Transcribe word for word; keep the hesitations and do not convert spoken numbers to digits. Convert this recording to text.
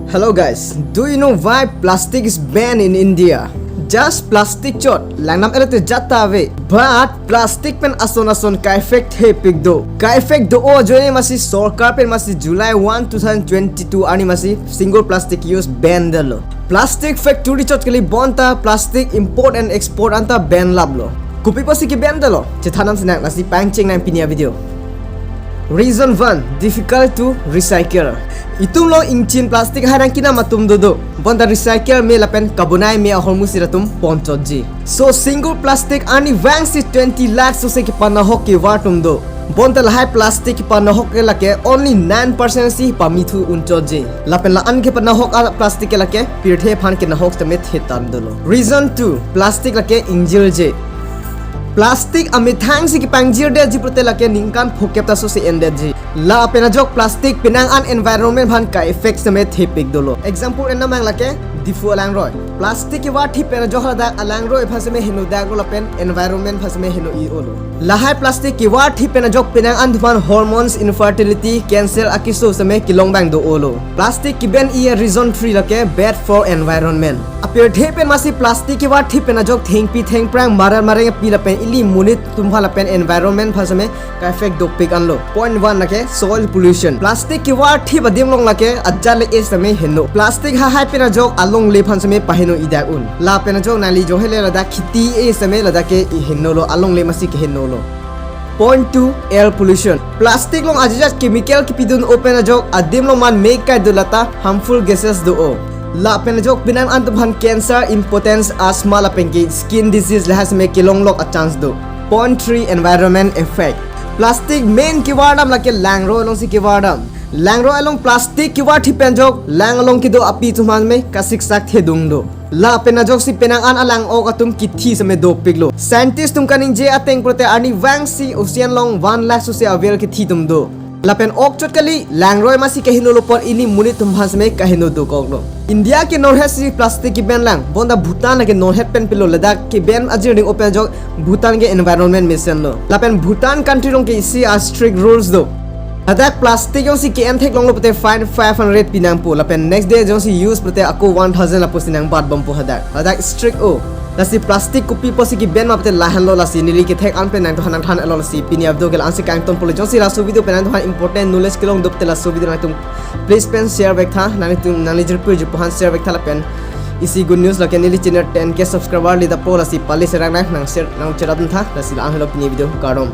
Hello guys, do you know why plastic is banned in India? Just plastic chot, langnam elote jat ta ave. But plastic pen ason ason ka-effect thepik do. Ka-effect do-o ajoine masi sorkar pen masi July one, two thousand twenty-two arni masi single plastic use ban detlo. Plastic factory chot kali bonta plastic import and export anta ban laplo. Kopi pusi ke-ban detlo? Chethan nang sinang, lasi pangcheng nang pini a-video. Reason one, difficult to recycle. Itum lo ingchin plastic hai nang kinam atum dodo. Bonta recycle me lapen kabonai me ahormu sira atum ponchotji. So single plastic arnivang si twenty lakh sose kepanahok kevar atum do. Bonta lahai plastic kepanahok ke lake only nine percent si pamithu unchotji. Lapen la-an kepanahok a-plastic ke lake pirthe aphan kenahok tame thetan dolo. Reason two, plastic lake ingjirje. Plastic amethang si kepangjir detji pulote lake ningkan phokep ta sose endetji. La pen ajok plastic penang an environment aphan ka-effect tame thepik dolo. Example en nang lake Diphu alangroi. Plastic kevarthi pen ajok ladak alangroi aphan tame heno daklo lapen environment aphan tame heno i-olo. Lahai plastic kevarthi pen ajok penang an thuman hormones, infertility, cancer akeso tame kelong abang do-olo. Plastic ke-ban-i a-reason three lake bad for environment. Apirthe pen masi plastic kevarthi pen ajok thengpi thengphrang maran mareng api lapen ili monit atum aphan lapen environment aphan tame ka-effect dopik anlo. Point one lake soil pollution. Plastic kevarthi adim along lake ajat le-es tame heno. Plastic hahai pen ajok alongle aphan tame paheno i dak un. Lapen ajok nangli jonghe le ladak kheti-e tame ladak ke i henolo, alongle masi kehenolo. Point two, air pollution. Plastic along ajat chemical kepidun-o pen ajok adim along man me kai do lata harmful gases do-o. Lapen ajok penang an atum aphan cancer, impotence, asthma lapen ke skin disease lahai tame kelonglok a-chance do. Point three, environment effect. Plastic main kevardam lake langroi alongsi kevardam. Langroi along plastic kevarthi pen ajok lang along kedo api atum aphan tame kasiksak thedung do. Lapen ajoksi penang an alang-ok atum kithi tame dopiklo. Scientist atum kaningje ateng pulote arnivang si ocean along one lakh sose a-whale kithi atum do. Lapen ok chot kali, langroi masi kehenolo apor ili monit atum aphan tame keheno dokoklo. India ke norhet si plastic ke-ban lang, bonta Bhutan lake norhet pen pilo, ladak ke-ban ajir ding-o pen ajok Bhutan ke environment mission lo. Lapen Bhutan country along ke isi a-strict rules do. Ladak plastic jongsi ke-en theklonglo pulote fine five hundred pinangpo. Lapen next day jongsi use pulote ako one thousand lapusi nangbat bompo hadak. Hadak strict o. Lasi plastic kopi pusi ke-ban ma pulote lahenlo, lasi neli kethek an pen nangthan nangthan alo, lasi pini a-video ke la-ansi kangtonpo lo. Jongsi laso video pen nangthan important knowledge kelong do pulote laso video nangtum please pen share vek tha, nangtum nangli jirpo jirpo aphan share vek tha lapen isi good news lake neli channel ten K subscriber le dapo, lasi pali serang nang nang share nang cherap tha, lasi la-an helo pini a-video, kardom.